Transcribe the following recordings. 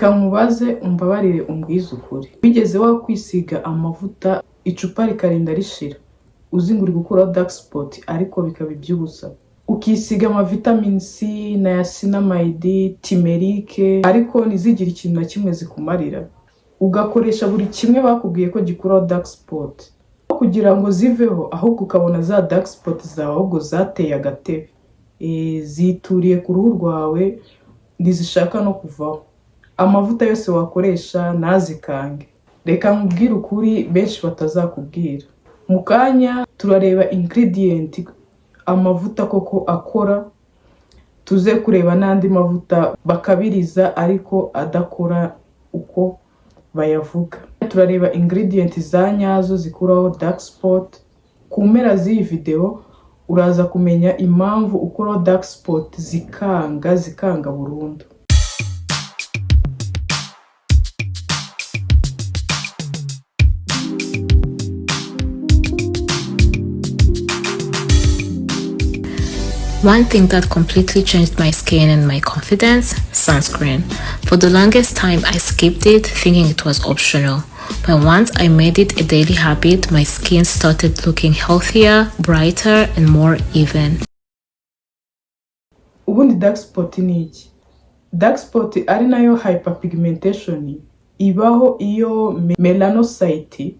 Reka nkubaze, umbabarire, umbwize ukuri. Wigeze wakwisiga amavuta icupa rikarinda rishira, uzi ngo uri gukuraho dark spot, ariko bikaba iby'ubusa? Ukisiga ama vitamin C, niacinamide, turmeric, ariko ntizigire ikintu na kimwe zikumarira. Ugakoresha buri kimwe bakubwiye ko gikuraho dark spot kugira ngo ziveho, ahubwo ukabona za dark spot zawe ahubwo zateye agatebe, zituriye ku ruhu rwawe, ntizishaka no kuvaho. Amavuta yose wakoresha ntazikange. Reka nkubwire ukuri benshi batazakubwira. Mu kanya turareba ingredient amavuta koko akora, tuze kureba n'andi mavuta bakabiriza ariko adakora uko bayavuga. Turareba ingredient za nyazo zikuraho dark spot. Ku mpera z'iyi video uraza kumenya impamvu ukuraho dark spot zikanga, zikanga burundu. One thing that completely changed my skin and my confidence: sunscreen. For the longest time, I skipped it, thinking it was optional. But once I made it a daily habit, my skin started looking healthier, brighter, and more even. Ubundi dark spot ni iki? Dark spot, ari nayo hyperpigmentation, ibaho iyo melanocyte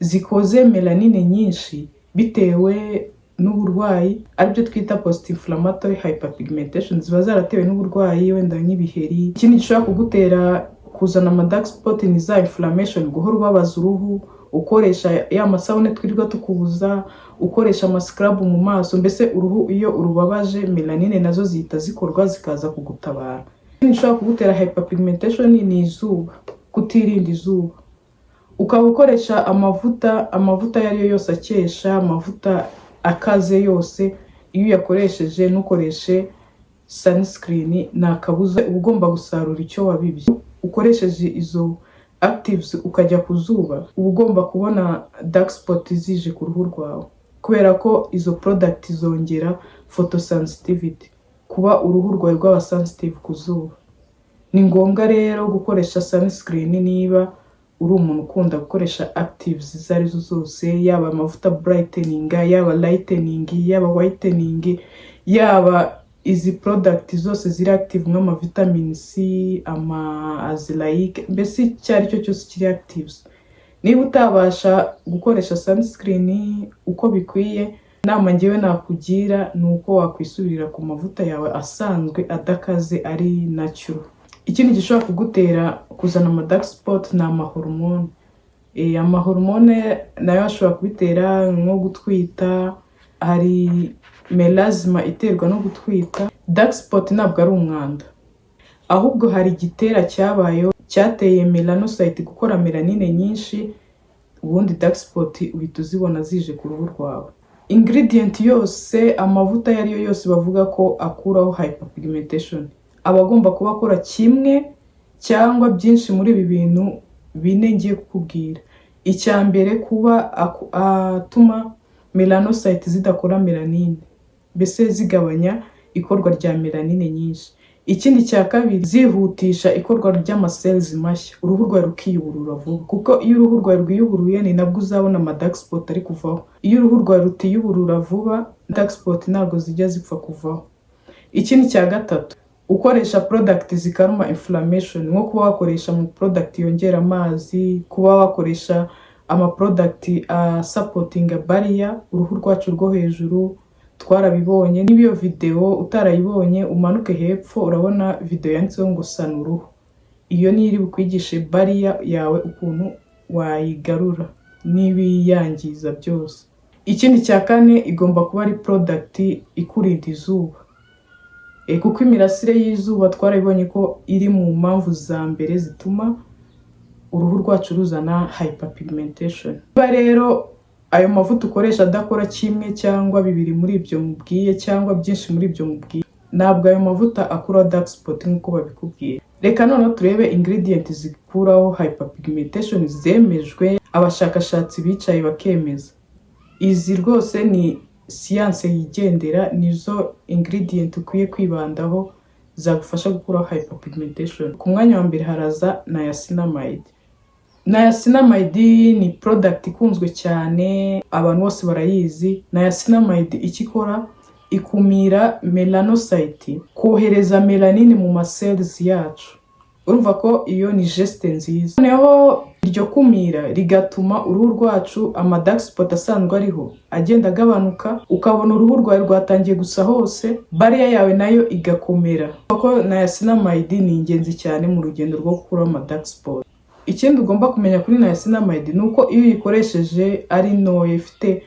zikoze melanine nyinshi bitewe n'uburwayi, aribyo twita post inflammatory hyperpigmentation, ziba zaratewe n'uburwayi, wenda nk'ibiheri. Ikindi gishobora kugutera kuzana ama dark spot ni za inflammation, guhora ubabaza uruhu, ukoresha ya masabune twirirwa tukubuza, ukoresha amascrub mu maso. Mbese uruhu iyo urubabaje, melanine nazo zihita zikorwa, zikaza kugutabara. Ikindi gishobora kugutera hyperpigmentation ni izuba, kutirinda izuba, ukaba ukoresha amavuta ayo ari yo yose akesha, amavuta akaze yose. Iyo uyakoresheje ntukoreshe sunscreen, nta kabuza uba ugomba gusarura icyo wabibye. Ukoresheje izo actives ukajya ku zuba, uba ugomba kubona dark spot zije ku ruhu rwawe, kubera ko izo product zongera photosensitivity, kuba uruhu rwawe rwaba sensitive ku zuba. Ni ngombwa rero gukoresha sunscreen niba uri umuntu ukunda gukoresha actives izo arizo zose, yaba amavuta brightening, yaba lightening, yaba whitening, yaba izi product zose ziri active nk'ama vitamin C, ama azelaic, mbese icyo ari cyo cyose kiri actives. Niba utabasha gukoresha sunscreen uko bikwiye, inama ngewe nakugira ni uko wakwisubirira ku mavuta yawe asanzwe adakaze, ari natural. Ikindi gishobora kugutera kuzana ama dark spot ni amahormone. Amahormone nayo ashobora kubitera, nko gutwita, hari melasma iterwa no gutwita. Dark spot ntabwo ari umwanda, ahubwo hari igitera cyabayeho cyateye melanocyte gukora melanine nyinshi, ubundi dark spot uhita uzibona zije ku ruhu rwawe. Ingredient yose, amavuta ayo ari yo yose bavuga ko akuraho hyperpigmentation, aba agomba kuba akora kimwe cyangwa byinshi muri ibi bintu bine ngiye kukubwira. Icya mbere, kuba atuma melanocyte zidakora melanine, mbese zigabanya ikorwa rya melanine nyinshi. Ikindi cya kabiri, zihutisha ikorwa ry'amacells mashya, uruhu rwawe rukiyuburura vuba, kuko iyo uruhu rwawe rwiyuburuye ni nabwo uzabona ama dark spot ari kuvaho. Iyo uruhu rwawe rutiyuburura vuba, dark spot ntabwo zijya zipfa kuvaho. Ikindi cya gatatu, ukoresha product zikaruma inflammation, nko kuba wakoresha mu product yongera amazi, kuba wakoresha ama product supporting barrier, uruhu rwacu rwo hejuru. Twarabibonye. Niba iyo video utarayibonye, umanuke hepfo, urabona video yanditseho ngo "Sana uruhu". Iyo niyo iri bukwigishe barrier yawe ukuntu wayigarura n'ibiyangiza byose. Ikindi cya kane, igomba kuba ari product ikurinda izuba, kuko imirasire y'izuba twarabibonye ko iri mu mpamvu za mbere zituma uruhu rwacu ruzana hyperpigmentation. Niba rero ayo mavuta ukoresha adakora kimwe cyangwa bibiri muri ibyo mubwiye, cyangwa byinshi muri ibyo mubwiye, ntabwo ayo mavuta akuraho dark spot nk'uko babikubwiye. Reka noneho turebe ingredient zikuraho hyperpigmentation zemejwe, abashakashatsi bicaye bakemeza. Izi rwose ni siyanse yigendera, nizo ingredient ukwiye kwibandaho. zagufasha gukuraho hyperpigmentation. Ku mwanya wa mbere haraza niacinamide. Niacinamide ni product ikunzwe cyane, abantu bose barayizi. Niacinamide icyo ikora, ikumira melanocyte kohereza melanine mu ma cells yacu. Urumva ko iyo ni geste nziza. Noneho iryo kumira rigatuma uruhu rwacu, ama dark spot asanzwe ariho agenda agabanuka, ukabona uruhu rwawe rwatangiye gusa hose, barrier yawe nayo igakomera, kuko niacinamide ni ingenzi cyane mu rugendo rwo gukuraho ama dark spot. Ikindi ugomba kumenya kuri niacinamide ni uko iyo uyikoresheje ari ntoya, ifite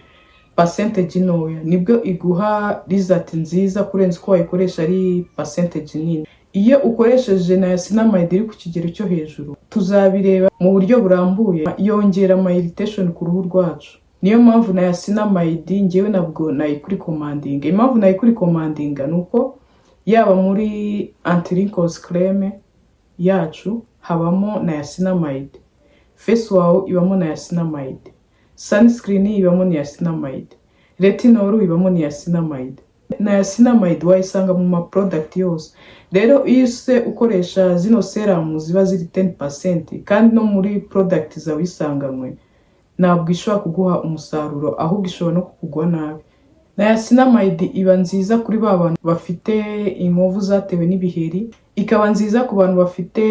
percentage ntoya, nibwo iguha result nziza kurenza uko wayikoresha ari percentage nini. Iyo ukoresheje niacinamide iri ku kigero cyo hejuru, tuzabireba mu buryo burambuye, yongera ama irritation ku ruhu rwacu. Niyo mpamvu niacinamide ngewe ntabwo nayikurecommendinga. Impamvu nayikurecommendinga ni uko yaba muri anti wrinkles creme yacu habamo niacinamide, face wash ibamo niacinamide, sunscreen ibamo niacinamide, retinol ibamo niacinamide. Niacinamide wayisanga mu ma product yose. Rero iyo se ukoresha zino serum ziba ziri 10% kandi no muri product zawe uyisanganywe, ntabwo ishobora kuguha umusaruro, ahubwo ishobora no kukugwa nabi. Niacinamide iba nziza kuri ba bantu bafite inkovu zatewe n'ibiheri, ikaba nziza ku bantu bafite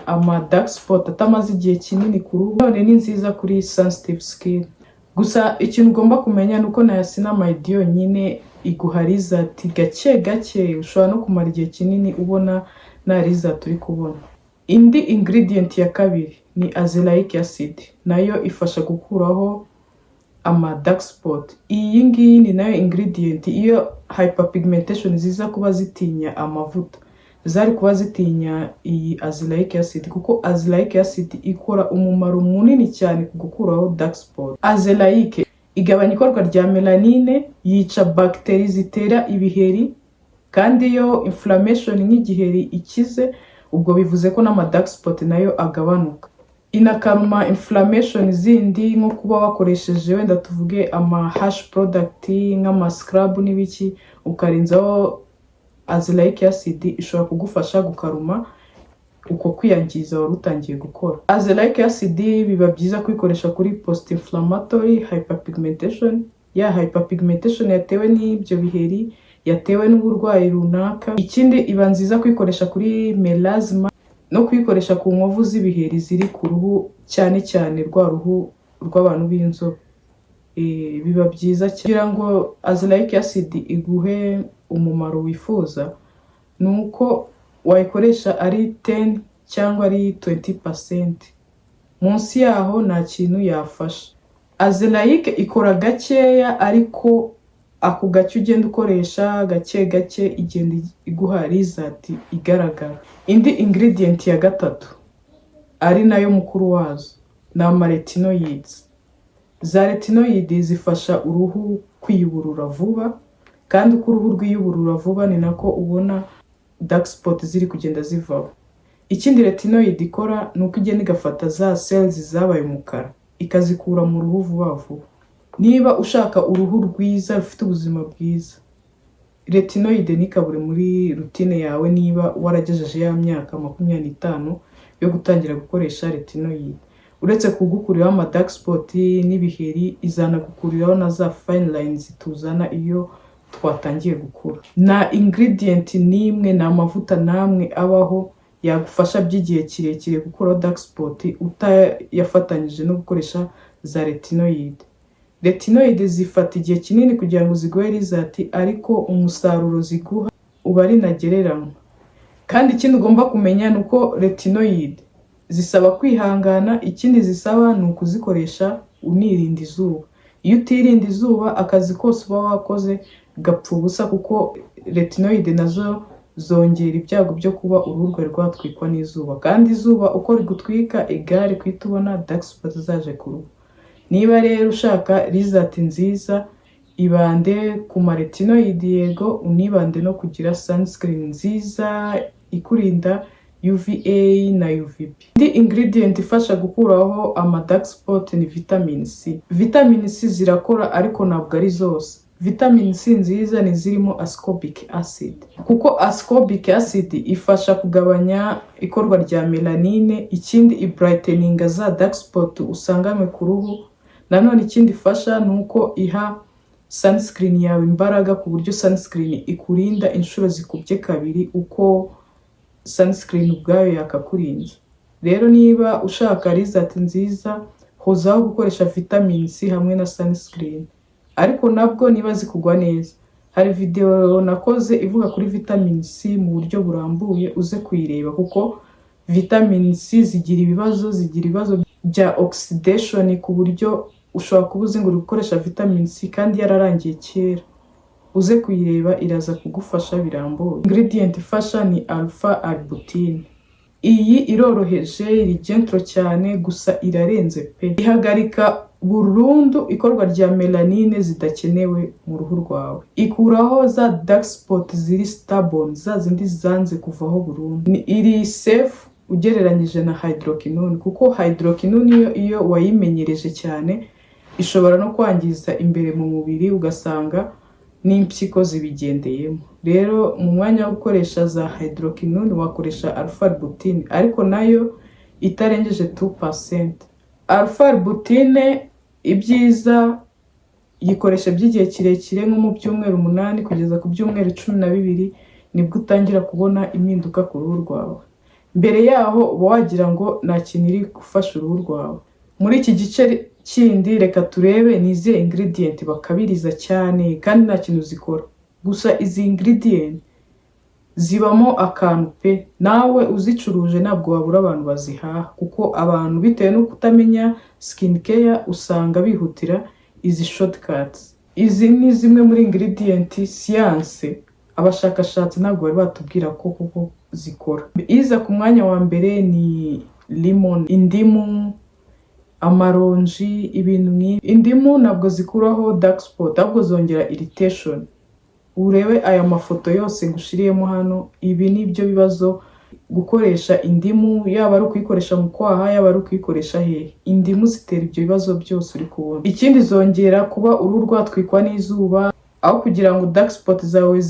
ama dark spot atamaze igihe kinini ku ruhu, none ni nziza kuri sensitive skin. Gusa ikintu ugomba kumenya ni uko niacinamide yonyine iguha result gake gake, ushobora no kumara igihe kinini ubona nta result uri kubona. Indi ingredient ya kabiri ni azelaic acid, nayo ifasha gukuraho ama dark spot. Iyi ngiyi ni nayo ingredient, iyo hyperpigmentation ziza kuba zitinya amavuta, zari kuba zitinya iyi azelaic acid, kuko azelaic acid ikora umumaro munini cyane ku gukuraho dark spot. Azelaic igabanya ikorwa rya melanine, yica bagiteri zitera ibiheri, kandi iyo inflammation nk'igiheri ikize, ubwo bivuze ko n'ama dark spot nayo agabanuka. Inakalma inflammation zindi, nko kuba wakoresheje wenda tuvuge ama harsh product nk'ama scrub n'ibiki, ukarenzaho azelaic acid, ishobora kugufasha gukalma uko kwiyangiza wari utangiye gukora. Azelaic acid biba byiza kuyikoresha kuri post inflammatory hyperpigmentation, ya hyperpigmentation yatewe n'ibyo biheri, yatewe n'uburwayi runaka. Ikindi, iba nziza kuyikoresha kuri melasma no kuyikoresha ku nkovu z'ibiheri ziri ku ruhu, cyane cyane rwa ruhu rw'abantu b'inzobe. Biba byiza cyane. Kugira ngo azelaic acid iguhe umumaro wifuza, ni uko wayikoresha ari 10 cyangwa ari 20%. Munsi yaho nta kintu yafasha. Azelaic ikora gakeya, ariko ako gake ugenda ukoresha gake gake igenda iguha result igaragara. Indi ingredient ya gatatu, ari nayo mukuru wazo, ni ama retinoids. Za retinoid zifasha uruhu kwiyuburura vuba, kandi uko uruhu rwiyuburura vuba ni nako ubona dark spot ziri kugenda zivaho. Ikindi retinoid ikora ni uko igenda igafata za cells zabaye umukara, ikazikura mu ruhu vuba vuba. Niba ushaka uruhu rwiza rufite ubuzima bwiza, retinoid ntikabure muri routine yawe niba waragejeje ya myaka 25 yo gutangira gukoresha retinoid. Uretse kugukuriraho ama dark spot n'ibiheri, izanagukuriraho na za fine lines tuzana iyo twatangiye gukura. Nta ingredient n'imwe, nta mavuta n'amwe abaho yagufasha by'igihe kirekire gukuraho dark spot utayafatanyije no gukoresha za retinoid. Retinoid zifata igihe kinini kugira ngo ziguhe result, ariko umusaruro ziguha uba ari ntagereranywa. Kandi ikindi ugomba kumenya ni uko retinoid zisaba kwihangana. Ikindi zisaba ni ukuzikoresha unirinda izuba. Iyo utirinda izuba, akazi kose uba wakoze gapfa ubusa, kuko retinoid nazo zongera ibyago byo kuba uruhu rwawe rwatwikwa n'izuba, kandi izuba uko rigutwika igare guhita ubona dark spot zaje ku ruhu. Niba rero ushaka result nziza, ibande ku ma retinoid, yego, unibande no kugira sunscreen nziza ikurinda UVA na UVB. Indi ingredient ifasha gukuraho ama dark spot ni vitamin C. Vitamin C zirakora, ariko ntabwo ari zose. Vitamin C nziza ni zirimo ascorbic acid, kuko ascorbic acid ifasha kugabanya ikorwa rya melanine. Ikindi, ibrighteninga za dark spot usanganywe ku ruhu. Nanone ikindi ifasha ni uko iha sunscreen yawe imbaraga, ku buryo sunscreen ikurinda inshuro zikubye kabiri uko sunscreen ubwayo yakakurinze. Rero niba ushaka result nziza, hozaho gukoresha vitamin C hamwe na sunscreen. Ariko nabwo niba zikugwa neza, hari video nakoze ivuga kuri vitamin C mu buryo burambuye, uze kuyireba, kuko vitamin C zigira ibibazo bya oxidation, ku buryo ushobora kuba uzi ngo uri gukoresha vitamin C kandi yararangiye kera. Uze kuyireba, iraza kugufasha birambuye. Ingredient ifasha ni alpha arbutin. Iyi iroroheje, iri gentle cyane, gusa irarenze pe. Ihagarika burundu ikorwa rya melanine zidakenewe mu ruhu rwawe, ikuraho za dark spot ziri stubborn, za zindi zanze kuvaho burundu. Iri safe ugereranyije na hydroquinone, kuko hydroquinone iyo wayimenyereje cyane ishobora no kwangiza imbere mu mubiri, ugasanga n'impyiko zibigendeyemo. Rero mu mwanya wo gukoresha za hydroquinone wakoresha alpha arbutin, ariko nayo itarengeje 2%. Alpha arbutin, ibyiza yikoresha by'igihe kirekire, nko mu byumweru 8 kugeza ku byumweru 12, nibwo utangira kubona impinduka ku ruhu rwawe. Mbere yaho uba wagira ngo nta kintu iri gufasha uruhu rwawe. Muri iki gice kindi, reka turebe ni izihe ingredient bakabiriza cyane kandi nta kintu zikora. Gusa izi ingredient zibamo akantu pe, nawe uzicuruje ntabwo wabura abantu bazihaha, kuko abantu bitewe no kutamenya skin care usanga bihutira izi shortcuts. Izi ni zimwe muri ingredient siyanse, abashakashatsi ntabwo bari batubwira ko koko zikora. Iza ku mwanya wa mbere ni lemon, indimu, amaronji, ibintu nk'ibi. Indimu ntabwo zikuraho dark spot, ahubwo zongera irritation. Urebe aya mafoto yose ngushiriyemo hano, ibi ni byo bibazo gukoresha indimu, yaba ari ukuyikoresha mu kwaha, yaba ari ukuyikoresha hehe. Indimu zitera ibyo bibazo byose uri kubona. Ikindi, zongera kuba uruhu rwatwikwa n'izuba. Aho kugira ngo dark spot zawe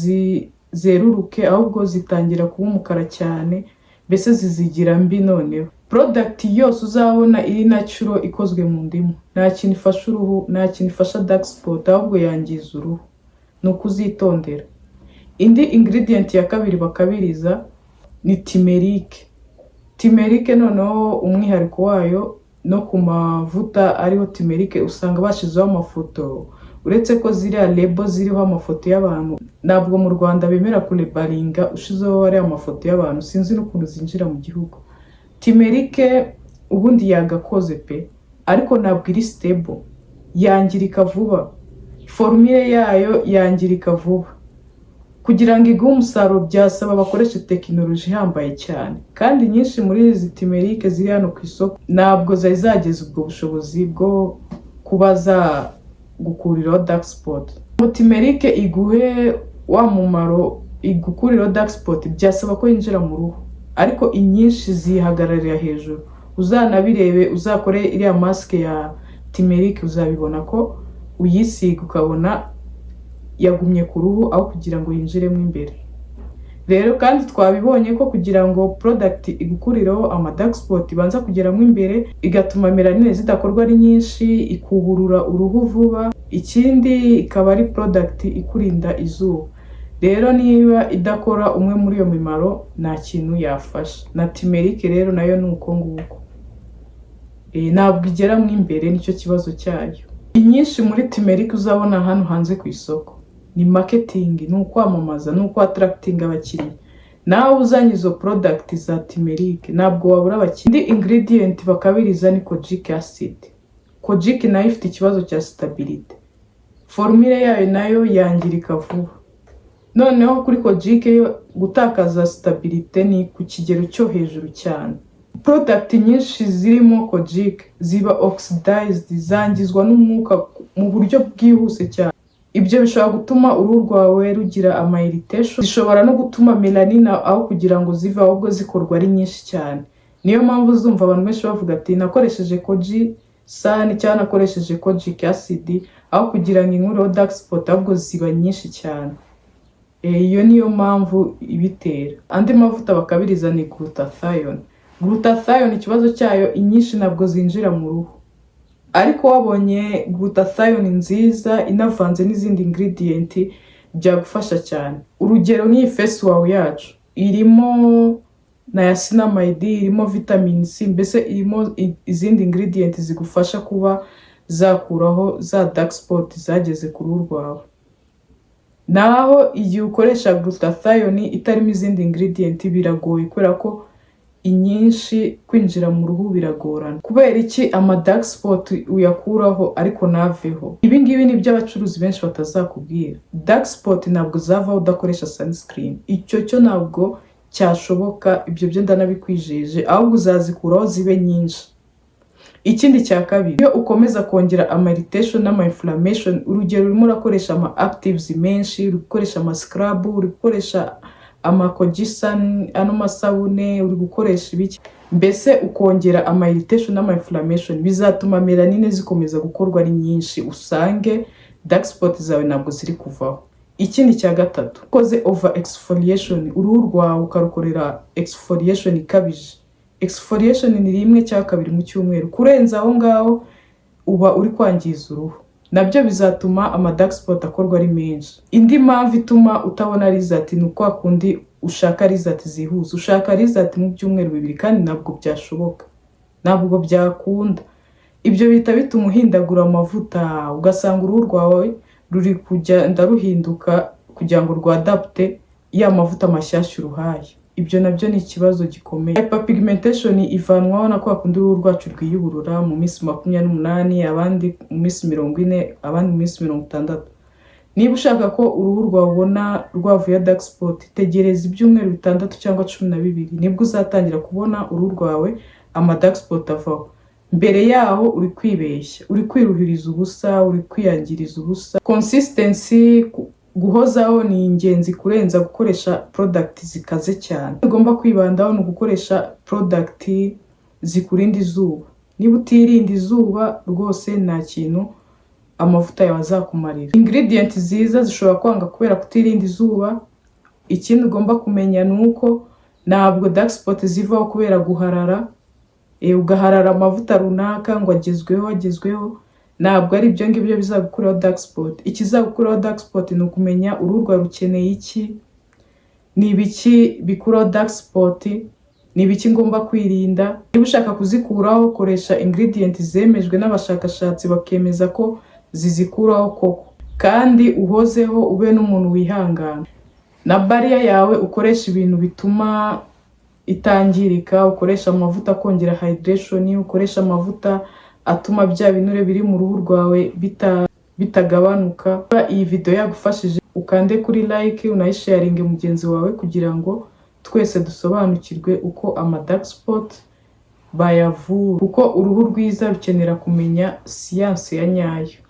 zeruruke, ahubwo zitangira kuba umukara cyane, mbese zizigira mbi. Noneho product yose uzabona iri natural ikozwe mu ndimu nta kintu ifasha uruhu, nta kintu ifasha dark spot, ahubwo yangiza uruhu. Ni ukuzitondera. Indi ingredient ya kabiri bakabiriza ni turmeric. Turmeric noneho umwihariko wayo, no ku mavuta ariho turmeric usanga bashyizeho amafoto, uretse ko ziriya label ziriho amafoto y'abantu, ntabwo mu Rwanda bemera kulabelinga ushizeho ariya mafoto y'abantu, sinzi n'ukuntu zinjira mu gihugu. Turmeric ubundi yagakoze pe, ariko ntabwo iri stable, yangirika vuba, formule yayo yangirika vuba. Kugira ngo iguhe umusaruro byasaba bakoreshe tekinoloji ihambaye cyane, kandi nyinshi muri izi turmeric ziri hano ku isoko ntabwo zari zageza ubwo bushobozi bwo kuba zagukuriraho dark spot. Ngo turmeric iguhe wa mumaro, igukuriraho dark spot, byasaba ko yinjira mu ruhu, ariko inyinshi zihagararira hejuru. Uzanabirebe, uzakore iriya mask ya turmeric, uzabibona ko uyisiga ukabona yagumye ku ruhu aho kugira ngo yinjiremo imbere. Rero kandi twabibonye ko kugira ngo product igukurireho ama dark spot ibanza kugeramo imbere, igatuma melanine zidakorwa ari nyinshi, ikuburura uruhu vuba, ikindi ikaba ari product ikurinda izuba. Rero niba idakora umwe muri iyo mimaro, nta kintu yafasha. Na turmeric rero nayo ni uko nguko, ntabwo igeramo imbere, nicyo kibazo cyayo. Inyinshi muri turmeric uzabona hano hanze ku isoko ni marketing, ni ukwamamaza, ni uku attractinga abakiriya. Nawe uzanye izo product za turmeric ntabwo wabura abakiriya. Indi ingredient bakabiriza ni kojic acid. Kojic nayo ifite ikibazo cya stability, formule yayo nayo yangirika vuba. Noneho kuri kojic yo gutakaza stability ni ku kigero cyo hejuru cyane. Product nyinshi zirimo kojic ziba oxidized, zangizwa n'umwuka mu buryo bwihuse cyane. Ibyo bishobora gutuma uruhu rwawe rugira ama irritation, zishobora no gutuma melanine aho kugira ngo zive ahubwo zikorwa ari nyinshi cyane. Niyo mpamvu uzumva abantu benshi bavuga ati: "Nakoresheje Kojie San cyangwa nakoresheje kojic acid, Aho kugira ngo inkureho dark spot, ahubwo ziba nyinshi cyane. Iyo niyo mpamvu ibitera. Andi mavuta bakabiriza ni glutathione. Glutathione, ikibazo cyayo, inyinshi ntabwo zinjira mu ruhu, ariko wabonye glutathione nziza inavanze n'izindi ingredient byagufasha cyane. Urugero nk'iyi face wawe yacu irimo niacinamide, irimo vitamin C, mbese irimo izindi ingredient zigufasha kuba zakuraho za dark spot zageze ku ruhu rwawe. Naho igihe ukoresha glutathione itarimo izindi ingredient biragoye, kubera ko inyinshi kwinjira mu ruhu biragorana. Kubera iki ama dark spot uyakuraho ariko ntaveho? Ibi ngibi ni byo abacuruzi benshi batazakubwira. Dark spot ntabwo zavaho udakoresha sunscreen, icyo cyo ntabwo cyashoboka, ibyo byo ndanabikwijeje, ahubwo uzazikuraho zibe nyinshi. Ikindi cya kabiri, iyo ukomeza kongera ama irritation n'ama inflammation, urugero urimo urakoresha ama actives menshi, uri gukoresha ama scrub, uri gukoresha ama kojisan, ano masabune, uri gukoresha ibiki, mbese ukongera ama irritation n'ama inflammation, bizatuma melanine zikomeza gukorwa ari nyinshi, usange dark spot zawe ntabwo ziri kuvaho. Ikindi cya gatatu, ukoze over exfoliation, uruhu rwawe ukarukorera exfoliation ikabije. Exfoliation ni rimwe cyangwa kabiri mu cyumweru, kurenza aho ngaho uba uri kwangiza uruhu, nabyo bizatuma ama dark spot akorwa ari menshi. Indi mpamvu ituma utabona result ni uko kundi ushaka result zihuse, ushaka result mu byumweru 2, kandi ntabwo byashoboka, ntabwo byakunda. Ibyo bihita bituma uhindagura amavuta, ugasanga uruhu rwawe ruri kugenda ruhinduka kugira ngo rwadapte ya mavuta mashyashya uruhaye. Ibyo nabyo ni ikibazo gikomeye. Hyperpigmentation ivanwaho na kwa kundi uruhu rwacu rwiyuburura mu minsi 28, abandi mu minsi 40, abandi mu minsi 60. Niba ushaka ko uruhu rwawe ubona rwavuye dark spot, tegereza ibyumweru 6 cyangwa 12, nibwo uzatangira kubona uruhu rwawe ama dark spot avaho. Mbere yaho uri kwibeshya, uri kwiruhiriza ubusa, uri kwiyangiriza ubusa. Consistency, guhozaho, ni ingenzi kurenza gukoresha product zikaze cyane. Ugomba kwibandaho ni ugukoresha product zikurinda izuba. Niba utirinda izuba rwose, nta kintu amavuta yawe azakumarira. Ingredient nziza zishobora kwanga kubera kutirinda izuba. Ikindi ugomba kumenya ni uko ntabwo dark spot zivaho kubera guharara, ugaharara amavuta runaka ngo agezweho agezweho. Ntabwo ari ibyo ngibyo bizagukuraho dark spot. Ikizagukuraho dark spot ni ukumenya uruhu rwawe rukeneye iki, ni ibiki bikuraho dark spot, ni ibiki ngomba kwirinda. Niba ushaka kuzikuraho, koresha ingredient zemejwe n'abashakashatsi, bakemeza ko zizikuraho koko, kandi uhozeho, ube n'umuntu wihangana. Na barrier yawe, ukoresha ibintu bituma itangirika, ukoresha amavuta akongera hydration, ukoresha amavuta atuma bya binure biri mu ruhu rwawe bitagabanuka. Iyi video yagufashije, ukande kuri like, unayisharinge mugenzi wawe kugira ngo twese dusobanukirwe uko ama dark spot bayavura, kuko uruhu rwiza rukenera kumenya siyansi ya nyayo.